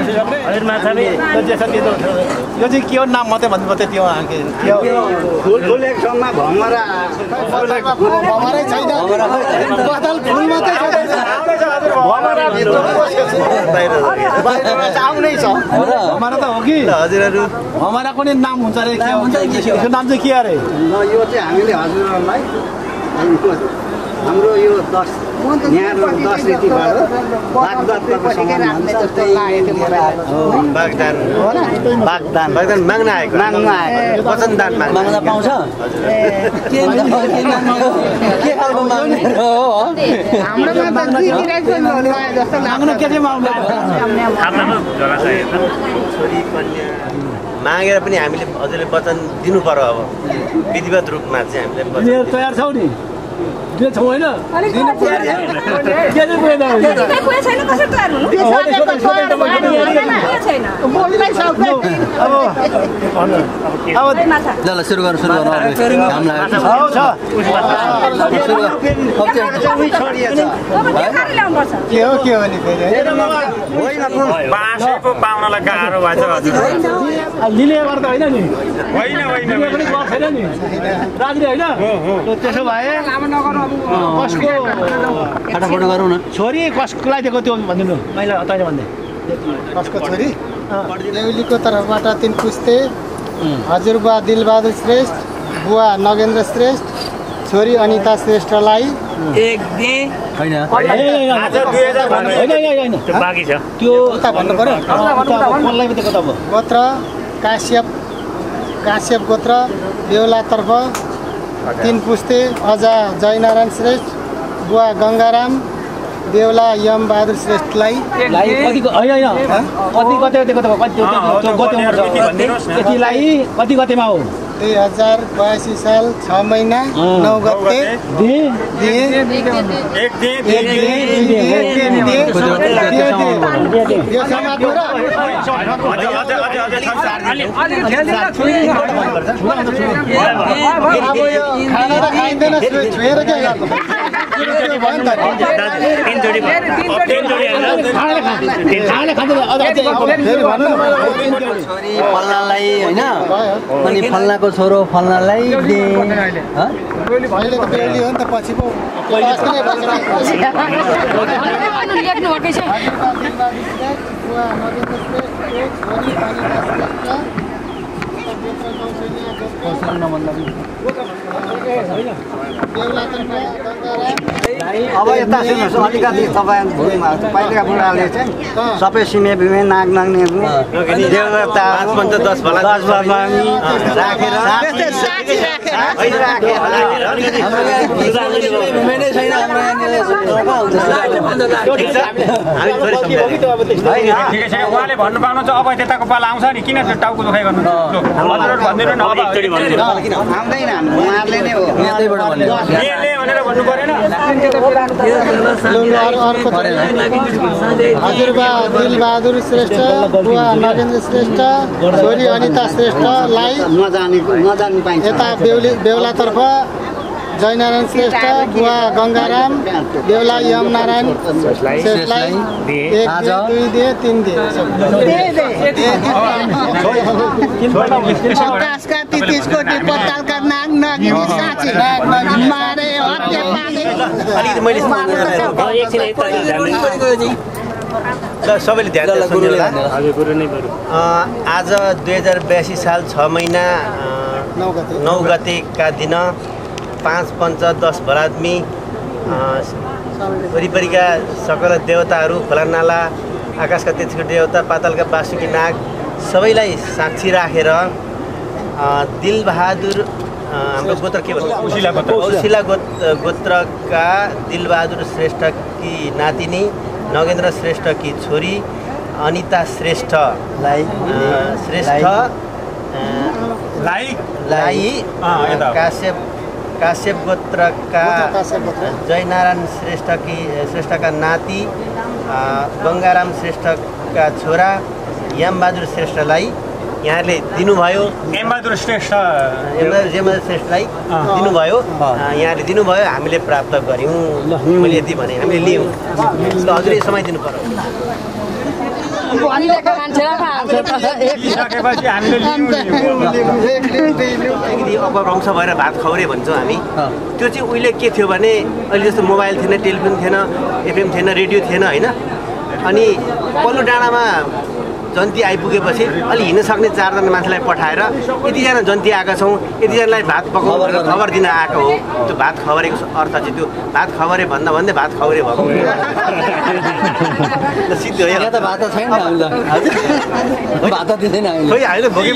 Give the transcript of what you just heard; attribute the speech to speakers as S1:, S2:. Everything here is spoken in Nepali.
S1: हजुर माछा पनि
S2: यो चाहिँ के हो नाम मात्रै भन्नु मात्रै त्यो
S3: फुल एक ठाउँमा भमरा
S2: भमरै छैन बदल फुल मात्रै छ भमरा बाहिरमा आउनै छ भमरा त हो कि हजुरहरू भमराको नि नाम हुन्छ रे के हुन्छ यसको नाम चाहिँ के अरे
S3: यो चाहिँ हामीले हजुरहरूलाई हाम्रो यो 10 यहाँ 10 रीतिबाट बागदान माग्न आएको वचनदान माग्न पाउँछ के खालको माग्ने हो
S2: माग्नु के चाहिँ माग्नु
S1: छोरी कन्या मागेर पनि हामीले हजुरले वचन दिनु पर्यो अब विधिवत रूपमा चाहिँ हामीले
S2: तयार छौ नि त्यो छौ हैन दिनु पर्यो के चाहिँ छैन कसरी तयार हुनु छैन बोल्नै सक्दैन अब
S3: ल सुरु गर्नु काम लाग्यो
S2: छ के हो नि फेरि
S3: होइन
S1: बाँसेको पाउनलाई गाह्रो भएछ हजुर
S2: लिले गर्दा होइन नि
S1: होइन
S2: पनि छैन नि राजले होइन त्यसो भए कसको
S3: फटाफट गरौँ न
S2: छोरी कसलाई दिएको त्यो भनिदिनु मैले तैँले भन्दै कसको छोरी
S4: देउलीको तर्फबाट 3 पुस्ते हजुरबा दिलबहादुर श्रेष्ठ बुवा नगेन्द्र श्रेष्ठ छोरी अनिता श्रेष्ठलाई
S1: एक दे
S3: हैन
S1: त्यो बाँकी छ
S2: त्यो
S4: उता भन्नु पर्यो
S2: कसलाई दिएको त अब
S4: गोत्र काश्यप गोत्र बेहुलातर्फ 3 पुस्ते अजा जयनारायण श्रेष्ठ बुवा गङ्गाराम बेहुला यम बहादुर श्रेष्ठलाई
S2: कति गतेमा हो
S4: 2082 साल 6 महिना 9 गते यो समाजमा अब यो खाना त खाइँदैन छोएर के गर्नु
S3: छोरी फल्नालाई होइन अनि फल्नाको छोरो फल्नालाई दे
S4: अहिले त बेहुली हो नि त पछि पो
S3: अब यता सुन्नुहोस् अलिकति तपाईँ पहिलेका बुढाले चाहिँ सबै सिमे बिमे नाग नाग्ने देवता
S1: 10 भला
S3: राखेर
S1: उहाँले भन्नु पाउनु चाहिँ अब त्यताको पाला आउँछ नि किन टाउको दुखाइ गर्नु भनिदिनु न अब
S3: आउँदैन उहाँहरूले नै हो
S1: भनेर भन्नु परेन
S4: हजुरबा दिलबहादुर श्रेष्ठ बुवा नगेन्द्र श्रेष्ठ छोरी अनिता श्रेष्ठलाई
S3: नजान्ने पाइन्छ
S4: यता बेहुलातर्फ जयनारायण श्रेष्ठ बुवा गङ्गाराम बेहुला यम नारायण श्रेष्ठलाई 1 2 दे 3 दे
S5: पचासका 33 कोटी पत्तालका नाग नगिनी साँची मारे हत्या पाले
S1: सबैले ध्यान दिएर आज 2082 साल 6 महिना 9 गतेका दिन 5 पंच 10 भलादमी वरिपरिका सकल देवताहरू खोला नाला आकाशका 33 देवता पातालका बासुकी नाग सबैलाई साक्षी राखेर दिलबहादुर हाम्रो गोत्र के भन्छ औशिला गोत्रका दिलबहादुर श्रेष्ठकी नातिनी नगेन्द्र श्रेष्ठकी छोरी अनिता श्रेष्ठलाई काश्यप गोत्रका जयनारायण श्रेष्ठका नाति गङ्गाराम श्रेष्ठका छोरा यमबहादुर श्रेष्ठलाई यहाँले दिनुभयो यमबहादुर श्रेष्ठलाई दिनुभयो यहाँले दिनुभयो हामीले प्राप्त गर्यौँ मैले यति भने हामीले लियौँ हजुरले समय दिनु पर्यो
S5: भनिदिएको मान्छेलाई पो आउँछ त
S2: सकेपछि हामीले
S1: अलिकति अपभ्रंश भएर भात खौरे भन्छौँ हामी त्यो चाहिँ उहिले के थियो भने अहिले जस्तो मोबाइल थिएन टेलिफोन थिएन एफएम थिएन रेडियो थिएन होइन अनि पल्लो डाँडामा जन्ती आइपुगेपछि अलि हिँड्न सक्ने 4 जना मान्छेलाई पठाएर यतिजना जन्ती आएका छौँ यतिजनालाई भात पकाउँ भनेर खबर दिन आएको हो त्यो भात खबरेको अर्थ चाहिँ त्यो भात खबरे भन्दा भन्दै भात खौरे भएको सिद्ध हो
S6: यहाँ त भात छैन हामीलाई भात दिँदैन हामीले
S1: खोइ हामीले भोगे